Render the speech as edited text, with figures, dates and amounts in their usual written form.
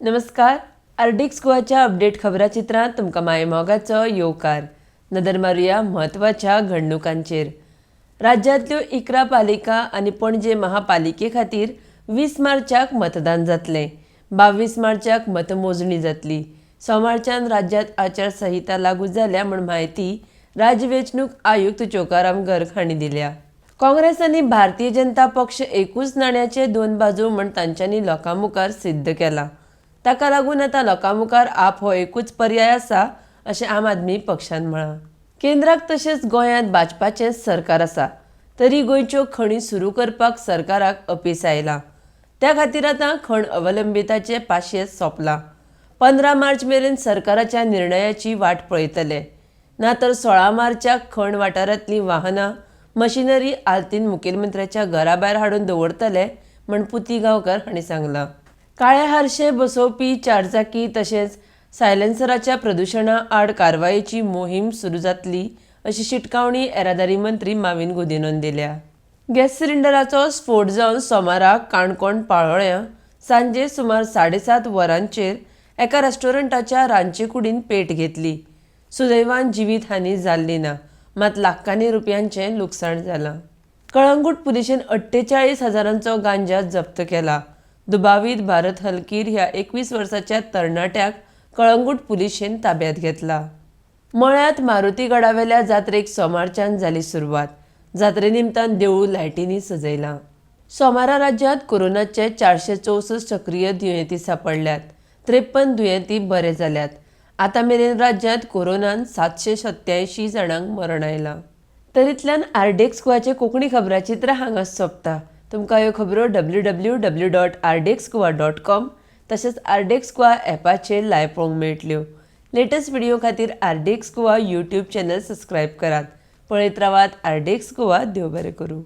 नमस्कार, RDX गोवाच्या update खबराचित्रांत तुमकां मायमोगाचो येवकार. नदर मारुया म्हत्वाच्या घडणुकांचेर. राज्यांतल्यो 11 पालिका आनी पणजे महापालिके खातीर 20 मार्चाक मतदान जातलें. 22 मार्चाक मतमोजणी जातली. सोमारच्यान राज्यांत आचारसंहिता लागू जाल्या म्हूण म्हायती राज्य वेंचणूक आयुक्त चोकाराम गर्ग हांणी दिल्या. काँग्रेस आनी भारतीय जनता पक्ष एकूच नाण्याचे दोन बाजू म्हूण तांच्यांनी लोकां मुखार सिद्ध केलां. ताका लागून आतां लोकां मुखार आप हो एकूच पर्याय आसा अशें आम आदमी पक्षान म्हळां. केंद्राक तशेंच गोंयांत भाजपाचें सरकार आसा तरी गोंयच्यो खणी सुरू करपाक सरकाराक अपेस आयलां. त्या खातीर आतां खण अवलंबिताचें पाशें सोंपलां. 15 मार्च मेरेन सरकाराच्या निर्णयाची वाट पळयतले, ना तर 16 मार्चाक खण वाठारांतलीं वाहनां मशिनरी आलतीन मुखेलमंत्र्याच्या घरा भायर हाडून दवरतले म्हूण पुती गांवकर हांणी सांगलां. काळे हारशे बसोवपी चारचाकी तशेंच सायलेन्सराच्या प्रदुशणा आड कारवायेची मोहीम सुरू जातली अशी शिटकावणी येरादारी मंत्री माविन गुदिन्होन दिल्या. गॅस सिलिंडराचो स्फोट जावन सोमाराक काणकोण पाळोळ्यां सांजे सुमार 7:30 वरांचेर एका रेस्टॉरंटाच्या रांदचे कुडीन पेट घेतली. सुदैवान जिवीत हानी जाल्ली ना, मात लाखांनी रुपयांचें लुकसाण जालां. कळंगूट पुलिशेन 48 हजारांचो गांजा जप्त केला. दुबावीत भारत हलकीर ह्या 21 वर्साच्या तरणाट्याक कळंगूट पुलिशेन ताब्यात घेतला. मळ्यांत मारुती गडावेल्या जात्रेक सोमारच्यान जाली सुरवात. जात्रे निमतान देवूळ लायटींनी सजयलां. सोमारा राज्यांत कोरोनाचे 464 सक्रीय दुयेंती सांपडल्यात. 53 दुयेंती बरे जाल्यात. आतां मेरेन राज्यांत कोरोनान 787 जाणांक मरण आयलां. तरीतल्यान आरडीएक्स गोवाचें कोंकणी खबराचित्र हांगाच सोंपता. तुमकां ह्यो खबरो www.rdxgoa.com तशेंच आरडीएक्स गोवा एपाचेर लायव्ह पळोवंक मेळटल्यो. लेटस्ट व्हिडिओ खातीर RDX Goa YouTube channel subscribe करात. पळयत रावात आरडीएक्स गोवा. देव बरें करूं.